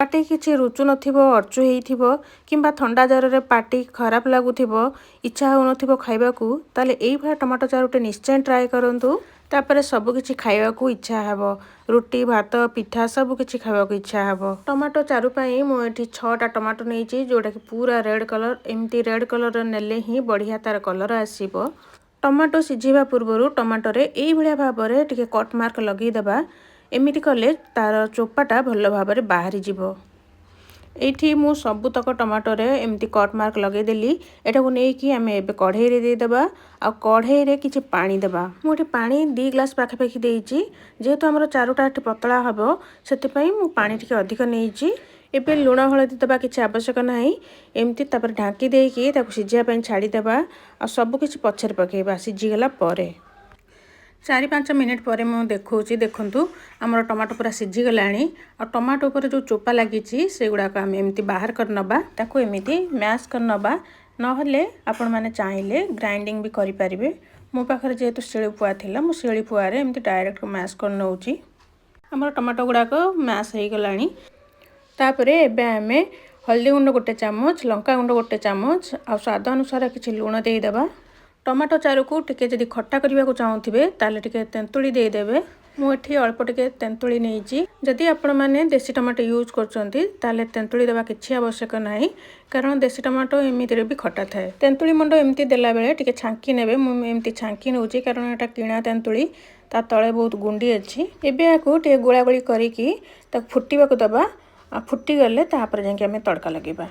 ପାଟି କିଛି ରୁଚୁ ନଥିବ, ଅରୁଚି ହେଇଥିବ କିମ୍ବା ଥଣ୍ଡା ଜ୍ୱରରେ ପାଟି ଖରାପ ଲାଗୁଥିବ, ଇଚ୍ଛା ହେଉନଥିବ ଖାଇବାକୁ, ତାହେଲେ ଏଇଭଳିଆ ଟମାଟୋ ଚାରୁଟେ ନିଶ୍ଚୟ ଟ୍ରାଏ କରନ୍ତୁ। ତାପରେ ସବୁ କିଛି ଖାଇବାକୁ ଇଚ୍ଛା ହେବ। ରୁଟି, ଭାତ, ପିଠା ସବୁ କିଛି ଖାଇବାକୁ ଇଚ୍ଛା ହେବ। ଟମାଟୋ ଚାରୁ ପାଇଁ ମୁଁ ଏଠି 6ଟା ଟମାଟୋ ନେଇଛି, ଯେଉଁଟାକି ପୁରା ରେଡ଼୍ କଲର୍। ଏମିତି ରେଡ଼୍ କଲର୍ର ନେଲେ ହିଁ ବଢ଼ିଆ ତାର କଲର୍ ଆସିବ। ଟମାଟୋ ସିଝିବା ପୂର୍ବରୁ ଟମାଟୋରେ ଏଇଭଳିଆ ଭାବରେ ଟିକେ କଟ୍ ମାର୍କ ଲଗେଇଦେବା। ଏମିତି କଲେ ତାର ଚୋପାଟା ଭଲ ଭାବରେ ବାହାରିଯିବ। ଏଇଠି ମୁଁ ସବୁତକ ଟମାଟୋରେ ଏମିତି କଟ୍ ମାର୍କ ଲଗେଇଦେଲି। ଏଟାକୁ ନେଇକି ଆମେ ଏବେ କଢ଼େଇରେ ଦେଇଦେବା ଆଉ କଢ଼େଇରେ କିଛି ପାଣି ଦେବା। ମୁଁ ଏଠି ପାଣି 2 ଗ୍ଲାସ୍ ପାଖାପାଖି ଦେଇଛି। ଯେହେତୁ ଆମର ଚାରୁଟା ଏଠି ପତଳା ହେବ, ସେଥିପାଇଁ ମୁଁ ପାଣି ଟିକେ ଅଧିକ ନେଇଛି। ଏବେ ଲୁଣ ହଳଦୀ ଦେବା କିଛି ଆବଶ୍ୟକ ନାହିଁ। ଏମିତି ତାପରେ ଢାଙ୍କି ଦେଇକି ତାକୁ ସିଝିବା ପାଇଁ ଛାଡ଼ିଦେବା ଆଉ ସବୁକିଛି ପଛରେ ପକାଇବା ସିଝିଗଲା ପରେ। 4-5 ମିନିଟ୍ ପରେ ମୁଁ ଦେଖାଉଛି। ଦେଖନ୍ତୁ, ଆମର ଟମାଟୋ ପୁରା ସିଝିଗଲାଣି। ଆଉ ଟମାଟୋ ଉପରେ ଯେଉଁ ଚୋପା ଲାଗିଛି, ସେଗୁଡ଼ାକ ଆମେ ଏମିତି ବାହାର କରି ନେବା। ତାକୁ ଏମିତି ମ୍ୟାସ୍ କରି ନେବା, ନହେଲେ ଆପଣମାନେ ଚାହିଁଲେ ଗ୍ରାଇଣ୍ଡିଙ୍ଗ ବି କରିପାରିବେ। ମୋ ପାଖରେ ଯେହେତୁ ଶିଳୁପୁଆ ଥିଲା, ମୁଁ ଶିଳୁପୁଆରେ ଏମିତି ଡାଇରେକ୍ଟ ମ୍ୟାସ୍ କରି ନେଉଛି। ଆମର ଟମାଟୋ ଗୁଡ଼ାକ ମ୍ୟାସ୍ ହେଇଗଲାଣି। ତାପରେ ଏବେ ଆମେ ହଳଦୀ ଗୁଣ୍ଡ 1 ଚାମଚ, ଲଙ୍କା ଗୁଣ୍ଡ 1 ଚାମଚ ଆଉ ସ୍ୱାଦ ଅନୁସାରେ କିଛି ଲୁଣ ଦେଇଦେବା। ଟମାଟୋ ଚାରୁକୁ ଟିକେ ଯଦି ଖଟା କରିବାକୁ ଚାହୁଁଥିବେ, ତାହେଲେ ଟିକେ ତେନ୍ତୁଳି ଦେଇଦେବେ। ମୁଁ ଏଠି ଅଳ୍ପ ଟିକେ ତେନ୍ତୁଳି ନେଇଛି। ଯଦି ଆପଣମାନେ ଦେଶୀ ଟମାଟୋ ୟୁଜ୍ କରୁଛନ୍ତି, ତାହେଲେ ତେନ୍ତୁଳି ଦେବା କିଛି ଆବଶ୍ୟକ ନାହିଁ, କାରଣ ଦେଶୀ ଟମାଟୋ ଏମିତିରେ ବି ଖଟା ଥାଏ। ତେନ୍ତୁଳି ମୁଣ୍ଡ ଏମିତି ଦେଲାବେଳେ ଟିକେ ଛାଙ୍କି ନେବେ। ମୁଁ ଏମିତି ଛାଙ୍କି ନେଉଛି, କାରଣ ଏଇଟା କିଣା ତେନ୍ତୁଳି, ତା ତଳେ ବହୁତ ଗୁଣ୍ଡି ଅଛି। ଏବେ ଏହାକୁ ଟିକେ ଗୋଳାଗୋଳି କରିକି ତାକୁ ଫୁଟିବାକୁ ଦେବା। ଆଉ ଫୁଟିଗଲେ ତାପରେ ଯାଇକି ଆମେ ତଡ଼କା ଲଗେଇବା।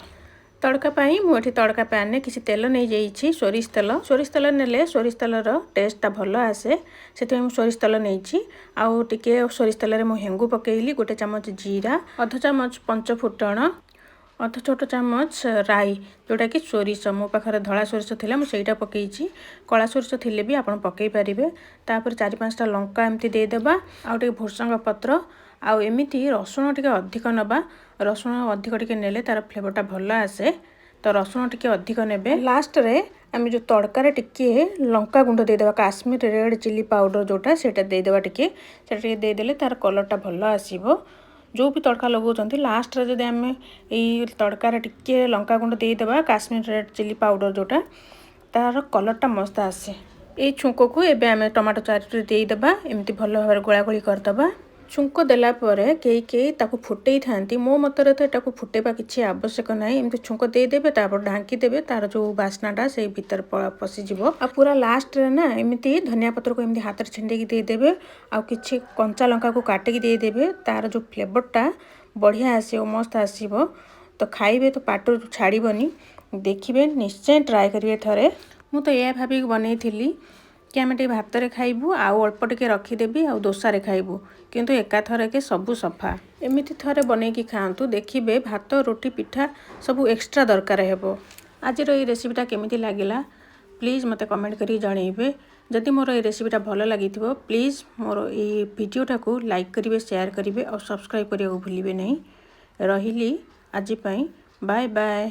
ତଡ଼କା ପାଇଁ ମୁଁ ଏଠି ତଡ଼କା ପ୍ୟାନ୍ରେ କିଛି ତେଲ ନେଇଯାଇଛି, ସୋରିଷ ତେଲ। ସୋରିଷ ତେଲ ନେଲେ ସୋରିଷ ତେଲର ଟେଷ୍ଟଟା ଭଲ ଆସେ, ସେଥିପାଇଁ ମୁଁ ସୋରିଷ ତେଲ ନେଇଛି। ଆଉ ଟିକେ ସୋରିଷ ତେଲରେ ମୁଁ ହେଙ୍ଗୁ ପକାଇଲି, 1 ଚାମଚ ଜିରା, ଅଧ ଚାମଚ ପଞ୍ଚ ଫୁଟଣ, ଅଧ ଛୋଟ ଚାମଚ ରାଇ, ଯେଉଁଟାକି ସୋରିଷ। ମୋ ପାଖରେ ଧଳା ସୋରିଷ ଥିଲା, ମୁଁ ସେଇଟା ପକାଇଛି। କଳା ସୋରିଷ ଥିଲେ ବି ଆପଣ ପକାଇ ପାରିବେ। ତାପରେ 4-5ଟା ଲଙ୍କା ଏମିତି ଦେଇଦେବା ଆଉ ଟିକେ ଭୃସଙ୍ଗ ପତ୍ର ଆଉ ଏମିତି ରସୁଣ ଟିକେ ଅଧିକ ନେବା। ରସୁଣ ଅଧିକ ଟିକେ ନେଲେ ତାର ଫ୍ଲେଭରଟା ଭଲ ଆସେ, ତ ରସୁଣ ଟିକେ ଅଧିକ ନେବେ। ଲାଷ୍ଟରେ ଆମେ ଯେଉଁ ତଡ଼କାରେ ଟିକିଏ ଲଙ୍କା ଗୁଣ୍ଡ ଦେଇଦେବା, କାଶ୍ମୀର ରେଡ଼୍ ଚିଲି ପାଉଡ଼ର ଯେଉଁଟା, ସେଇଟା ଦେଇଦେବା ଟିକେ। ସେଇଟା ଟିକେ ଦେଇଦେଲେ ତାର କଲର୍ଟା ଭଲ ଆସିବ। ଯେଉଁ ବି ତଡ଼କା ଲଗାଉଛନ୍ତି, ଲାଷ୍ଟରେ ଯଦି ଆମେ ଏଇ ତଡ଼କାରେ ଟିକିଏ ଲଙ୍କା ଗୁଣ୍ଡ ଦେଇଦେବା, କାଶ୍ମୀର ରେଡ଼୍ ଚିଲି ପାଉଡ଼ର ଯେଉଁଟା, ତାର କଲର୍ଟା ମସ୍ତ ଆସେ। ଏଇ ଛୁଙ୍କକୁ ଏବେ ଆମେ ଟମାଟୋ ଚାରୁରେ ଦେଇଦେବା। ଏମିତି ଭଲ ଭାବରେ ଗୋଳାଗୋଳି କରିଦେବା। ଛୁଙ୍କ ଦେଲା ପରେ କେହି କେହି ତାକୁ ଫୁଟେଇଥାନ୍ତି। ମୋ ମତରେ ତ ଏଟାକୁ ଫୁଟେଇବା କିଛି ଆବଶ୍ୟକ ନାହିଁ। ଏମିତି ଛୁଙ୍କ ଦେଇଦେବେ, ତାପରେ ଢାଙ୍କି ଦେବେ, ତାର ଯେଉଁ ବାସ୍ନାଟା ସେଇ ଭିତରେ ପଶିଯିବ। ଆଉ ପୁରା ଲାଷ୍ଟରେ ନା ଏମିତି ଧନିଆ ପତ୍ରକୁ ଏମିତି ହାତରେ ଛିଣ୍ଡେଇକି ଦେଇଦେବେ ଆଉ କିଛି କଞ୍ଚା ଲଙ୍କାକୁ କାଟିକି ଦେଇଦେବେ। ତାର ଯେଉଁ ଫ୍ଲେଭରଟା ବଢ଼ିଆ ଆସିବ, ମସ୍ତ ଆସିବ। ତ ଖାଇବେ ତ ପାଟିରୁ ଛାଡ଼ିବନି। ଦେଖିବେ, ନିଶ୍ଚୟ ଟ୍ରାଏ କରିବେ ଥରେ। ମୁଁ ତ ଏଇଆ ଭାବିକି ବନେଇଥିଲି କି ଆମେ ଟିକେ ଭାତରେ ଖାଇବୁ ଆଉ ଅଳ୍ପ ଟିକେ ରଖିଦେବି ଆଉ ଦୋସାରେ ଖାଇବୁ, କିନ୍ତୁ ଏକାଥରକେ ସବୁ ସଫା। ଏମିତି ଥରେ ବନେଇକି ଖାଆନ୍ତୁ, ଦେଖିବେ ଭାତ, ରୁଟି, ପିଠା ସବୁ ଏକ୍ସଟ୍ରା ଦରକାର ହେବ। ଆଜିର ଏଇ ରେସିପିଟା କେମିତି ଲାଗିଲା, ପ୍ଲିଜ୍ ମୋତେ କମେଣ୍ଟ କରିକି ଜଣେଇବେ। ଯଦି ମୋର ଏଇ ରେସିପିଟା ଭଲ ଲାଗିଥିବ, ପ୍ଲିଜ୍ ମୋର ଏଇ ଭିଡ଼ିଓଟାକୁ ଲାଇକ୍ କରିବେ, ସେୟାର କରିବେ ଆଉ ସବସ୍କ୍ରାଇବ୍ କରିବାକୁ ଭୁଲିବେ ନାହିଁ। ରହିଲି ଆଜି ପାଇଁ, ବାଏ ବାଏ।